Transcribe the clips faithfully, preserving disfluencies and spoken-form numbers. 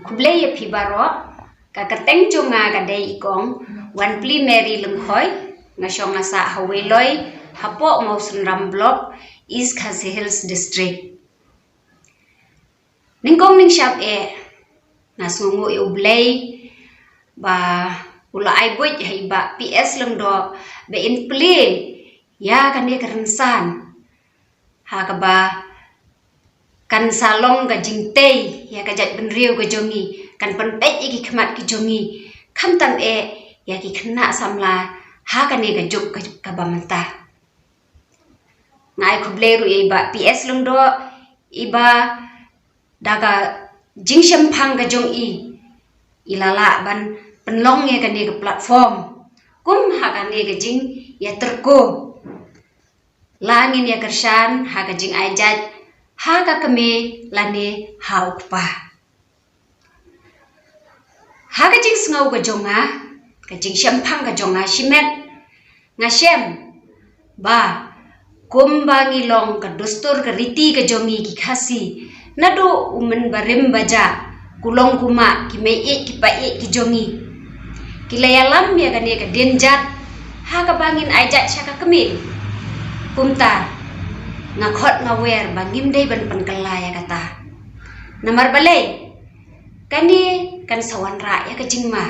Khublei ïa phi baroh. Ka kyrteng jong nga ka dei i kong Wanpli Mary Lyngkhoi, nga shong nga sah ha Weiloi, hapoh Mawsynram Block, East Khasi Hills District. Nyngkong nyngshap eh, nga sngewnguh ïa U Blei ba u la ai buit ha i Bah P S Lyngdoh ba in plie ïa kane ka rynsan, ha kaba kan sa long ka jingtei ïa ka jaitbynriew ka jong ngi, kan pynbeit ïa ki khmat ki jong ngi, khamtam eh ïa ki khynnah samla ha kane ka juk ka, kaba mynta. Nga ai khublei ruh ïa i Bah P S Lyngdoh, iba da ka jingshemphang ka jong i, i la lah ban pynlong ïa kane ka platform kum ha kane ka jingïatyrko. La ngin ïakyrshan ha ka jingaijait ha ka kmie lane ha u kpa. Ha ka jingsngew ka jong nga, ka jingshemphang ka jong nga shimet, nga shem ba kumba ngi long ka dustur ka riti ka jong ngi ki Khasi, naduh u mynbarim bajah, ku long ku mah, ki meiieit ki paieit ki jong ngi, ki la ïalam ïa kane ka dienjat ha kaba ngin aijait sha ka kmie. Kumta nga khot nga wer ba ngim dei ban pynkylla ïa kata. Namar balei? Kane kan sa wanrah ïa ka jingma.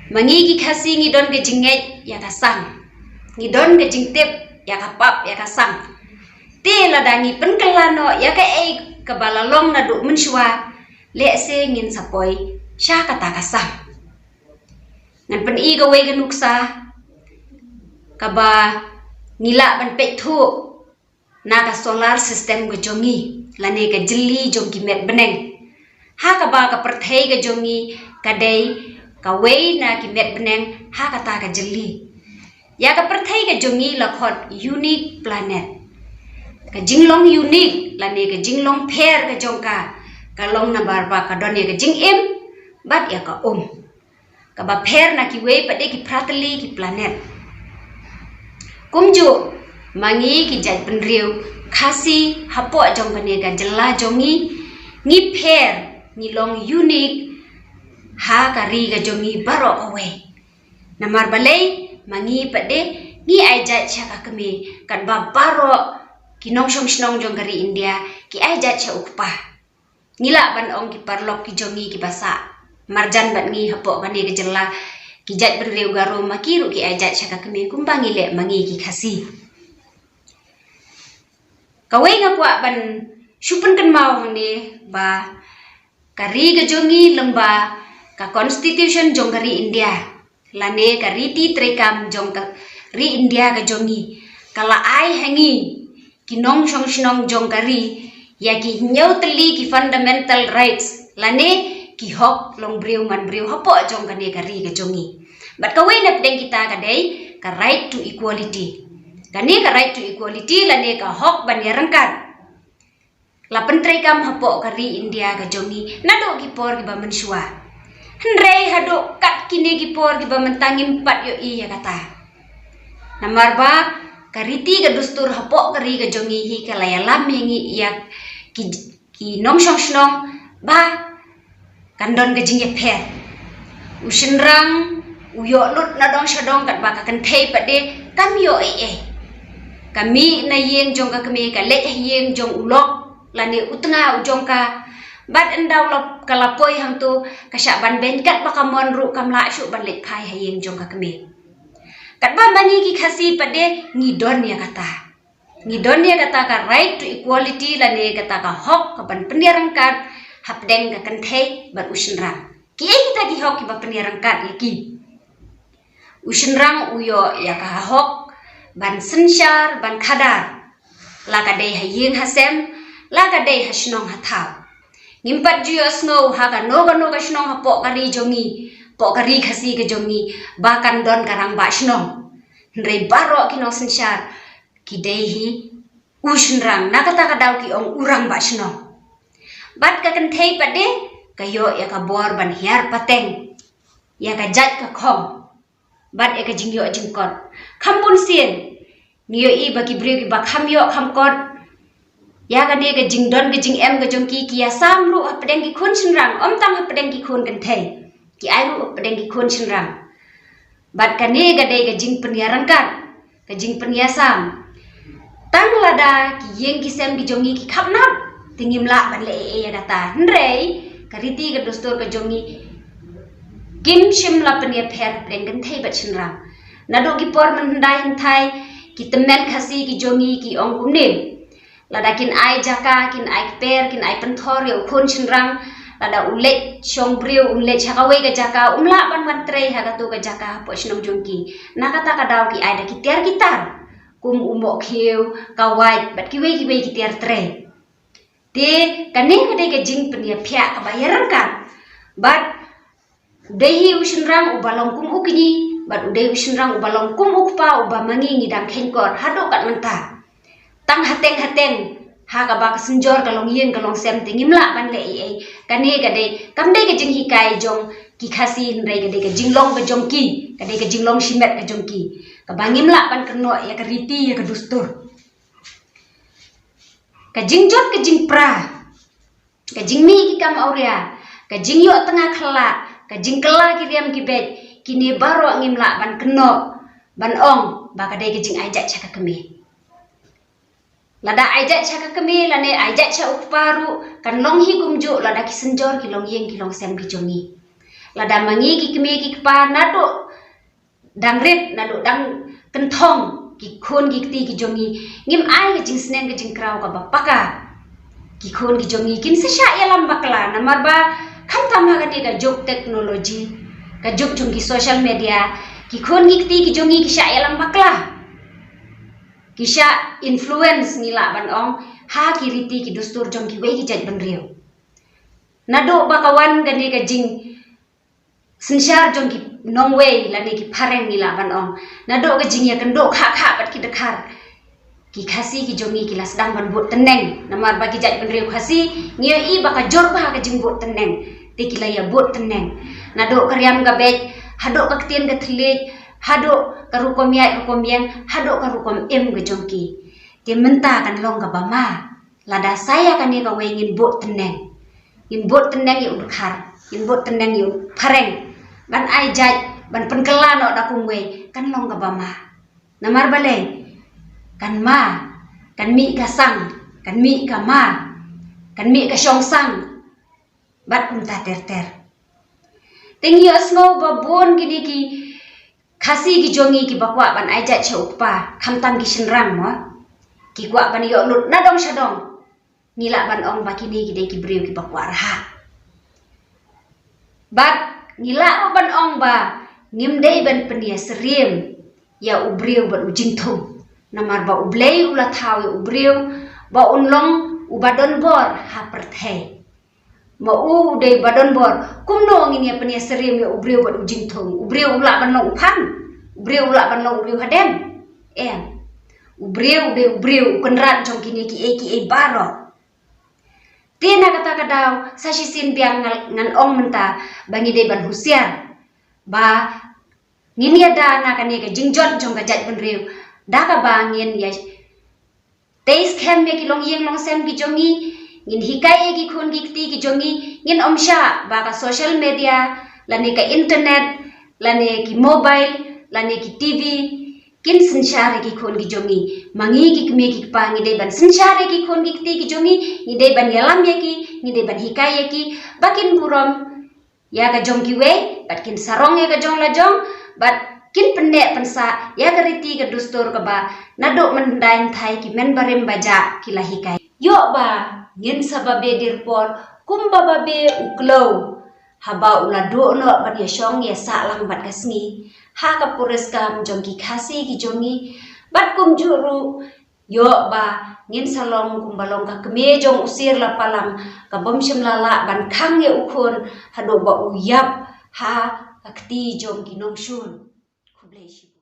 Ma ngi ki Khasi ngi don ka jingngeit ïa ka sang, ngi don ka jingtip ïa ka pap ïa ka sang. Te lada ngi pynkylla noh ïa kaei kaba la long naduh mynshuwa, lehse ngin sa poi sha kata ka sang. Ngan pyni kawei ka nuksa kaba ngi lah ban peit thuh na ka solar system ka jong ngi, lane ka jylli jong ki met bneng, ha kaba ka pyrthei ka jong ngi ka dei kawei na ki met bneng ha kata ka jylli. Ïa ka pyrthei ka jong ngi la khot unique planet. Ka jinglong unique lane ka jinglong pher ka jong ka, ka long namar ba ka don ïa ka jingim bad ïa ka um, kaba pher na kiwei pat de ki phra tylli ki planet. Kumjuh ma ngi ki jaitbynriew Khasi hapoh jong kane ka jylla jong ngi, ngi pher, ngi long unique ha ka ri ka jong ngi baroh kawei. Namar balei? Ma ngi pat de ngi aijait sha ka kmie katba baroh ki nongshong shnong jong ka ri India ki aijait sha u kpa. Ngi lah ban ong ki paralok ki jong ngi kiba sah marjan bad ngi hapoh kane ka jylla, ki jaitbynriew Garo ma ki ruh ki aijait sha ka kmie kumba ngi leh ma ngi ki Khasi. Kawei nga kwah ban shu pynkynmaw hangne ba ka ri ka jong ngi lyngba ka constitution jong ka ri India, lane ka riti treikam jong ka ri India ka jong ngi, ka la ai ha ngi ki nongshong shnong jong ka ri ïa ki hynñiew tylli ki fundamental rights, lane ki hok long briew man briew hapoh jong kane ka ri ka jong ngi. Bad kawei na pdeng kita ka dei ka right to equality. Kane ka right to equality lane ka hok ban ïaryngkat la pyntreikam hapoh ka ri India ka jong ngi naduh ki por kiba mynshuwa. Hynrei haduh kat kine ki por kiba mynta ngim pat ïohi ïa kata. Namar ba ka riti ka dustur hapoh ka ri ka jong ngi hi ka la ïalam ïa ngi, ïa ki, ki nongshong shnong, ba kan don ka jingïapher. U shynrang u ïoh lut na dong sha dong katba ka kynthei pat de kam ïoh ei ei. Ka mih na ïing jong ka kmie, ka leit ha ïing jong u lok lane u tnga u jong ka. Bad ynda u la, ka la poi hangto, ka shah ban beiñ katba ka mon ruh, kam lah shuh ban leit phai ha ïing jong ka kmie. Katba ma ngi ki Khasi pat de ngi don ïa kata. Ngi don ïa kata ka right to equality lane kata ka hok ka ban pynïaryngkat hapdeng ka kynthei bad u shynrang. Kiei kita ki hok kiba pynïaryngkat ïa ki? U shynrang u ïoh ïa ka hok ban synshar ban khadar, la ka dei ha ïing ha sem, la ka dei ha shnong ha thaw. Ngim pat ju ïohsngew ha kano kano ka shnong hapoh ka ri jong ngi, hapoh ka ri Khasi ka jong ngi, ba kan don ka rangbah shnong. Hynrei baroh ki nongsynshar ki dei hi u shynrang, na kata ka daw ki ong u rangbah shnong. Bad ka kynthei pat de ka ïoh ïa ka bor ban hiar pateng ïa ka jait ka khong bad ïa ka jingïoh jingkot. Kham bun sien ngi ïohi ba ki briew kiba kham ïoh kham kot Ïa kane ka jingdon ka jingem ka jong ki, ki ïasam ruh hapdeng ki khun shynrang, ym tang hapdeng ki khun kynthei. Ki ai ruh hapdeng ki khun shynrang. Bad kane ka dei ka jingpynïaryngkat, ka jingpynïasam. Tang lada ki ïing ki sem ki jong ngi ki khapnap, te ngim lah ban leh ei ei ïa kata. Hynrei ka riti ka dustur ka jong ngi kim shym la pynïapher hapdeng kynthei bad shynrang. Naduh ki por mynhyndai hynthai, ki tymmen Khasi ki jong ngi ki ong kumne. Lada kin ai jaka, kin ai kper, kin ai pynthor ïa u khun shynrang, lada u leit shong briew, u leit sha kawei ka jaka, um lah ban wan trei ha kato ka jaka hapoh shnong jong ki. Na kata ka daw ki ai da ki tiar ki tar, kum u mohkhiew, ka wait, bad kiwei kiwei ki tiar trei. Te kane ka dei ka jingpynïaphiah kaba ïaryngkat. Bad u dei hi u shynrang uba long kum u kñi, bad u dei u shynrang uba long kum u kpa, uba ma ngi ngi dang kheiñkor haduh kat mynta. Tang hateng hateng, ha kaba ka synjor ka longïing ka longsem te ngim lah ban leh ei ei. Kane ka dei, kam dei ka jinghikai jong ki Khasi, hynrei ka dei ka jinglong ka jong ki, ka dei ka jinglong shimet ka jong ki. Kaba ngim lah ban kynnoh ïa ka riti ïa ka dustur. Ka jingjot ka jingpra, ka jingmih ki kam awria, ka jingïoh tnga khyllah, ka jingkylla ki riam ki beit, kine baroh ngim lah ban kynnoh, ban ong ba ka dei ka jingai jait sha ka kmie. Lada ai jait sha ka kmie lane ai jait sha u kpa ruh, kan long hi kumjuh lada ki synjor ki longïing ki longsem ki jong ngi. Lada ma ngi ki kmie ki kpa naduh dang rit, naduh dang kynthong ki khun ki kti ki jong ngi, ngim ai ka jingsneng ka jingkraw kaba paka, ki khun ki jong ngi kin sa shah ïalam bakla, namar ba khamtam ha kane ka juk technology, ka juk jong ki social media, ki khun ki kti ki jong ngi ki shah ïalam bakla. Ki shah influence, ngi lah ban ong, ha ki riti ki dustur jong kiwei ki jaitbynriew. Naduh ba ka wan kane ka jing synshar jong ki nongwei lane ki phareng, ngi lah ban ong, naduh ka jingïakynduh khah khah bad ki dkhar, ki Khasi ki jong ngi ki la sdang ban bud tneng. Namar ba ki jaitbynriew Khasi ngi ïohi ba ka jur bha ka jingbud tneng, te ki la ïa bud tneng. Naduh ka riam ka beit, haduh ka ktien ka thylliej, haduh ka rukom ïaid rukom ïeng, haduh ka rukom im ka jong ki. Te mynta kan long kaba ma lada sa ïa kane kawei ngin bud tneng. Ngin bud tneng ïa u dkhar, ngin bud tneng ïa u phareng, ban ai jait, ban pynkylla noh da kumwei, kan long kaba ma. Namar balei? Kan ma, kan mih ka sang, kan mih ka ma, kan mih ka shongsang, bad kumta ter ter. Te ngi ïohsngew ba bun kine ki Khasi ki jong ngi kiba kwah ban ai jait sha u kpa, khamtam ki shynrang mo, ki kwah ban ïoh lut na dong sha dong. Ngi lah ban ong ba kine ki dei ki briew kiba kwah rhah. Bad ngi lah ruh ban ong ba ngim dei ban pynïasyriem ïa u briew bad u jingthung. Namar ba U Blei u la thaw ïa u briew ba un long uba don bor ha pyrthei. Ma u u dei ba don bor, kumno ngin ïa pynïasyriem ïa u briew bad u jingthung? U briew u lah ban long u phan, u briew u lah ban long u riew hadem. Em. U briew u dei u briew, u kynrad jong kine kiei kiei baroh. Te na kata ka daw, sa shisien biang ngan, ngan ong mynta ba ngi dei ban husiar ba ngin ïada na kane ka jingjot jong ka jaitbynriew da kaba ngin ïa tei skhem ïa ki longïing longsem ki jong ngi, ngin hikai ïa ki khun ki kti ki jong ngi, ngin ym shah ba ka social media lane ka internet lane ki mobile lane ki T V kin synshar ïa ki khun ki jong ngi. Ma ngi ki kmie ki kpa ngi dei ban synshar ïa ki khun ki kti ki jong ngi, ngi dei ban ïalam ïa ki, ngi dei ban hikai ïa ki ba kin burom ïa ka jong kiwei, bad kin sarong ïa ka jong la jong, bad kin pynneh pynsah ïa ka riti ka dustur kaba naduh mynhyndai hynthai ki men barim bajah ki la hikai. Ïoh ba ngin sa babe dyrpor kumba babe u kloi, haba u la duh noh ban ïashong ïasah lang bad ka sngi ha ka puriskam jong ki Khasi ki jong ngi, bad kumjuh ruh ïoh ba ngin sa long kumba long ka kmie jong u Sir Lapalang, ka bym shym la lah ban khang ïa u khun haduh ba u ïap ha ka kti jong ki nongshun. Khublei shibun.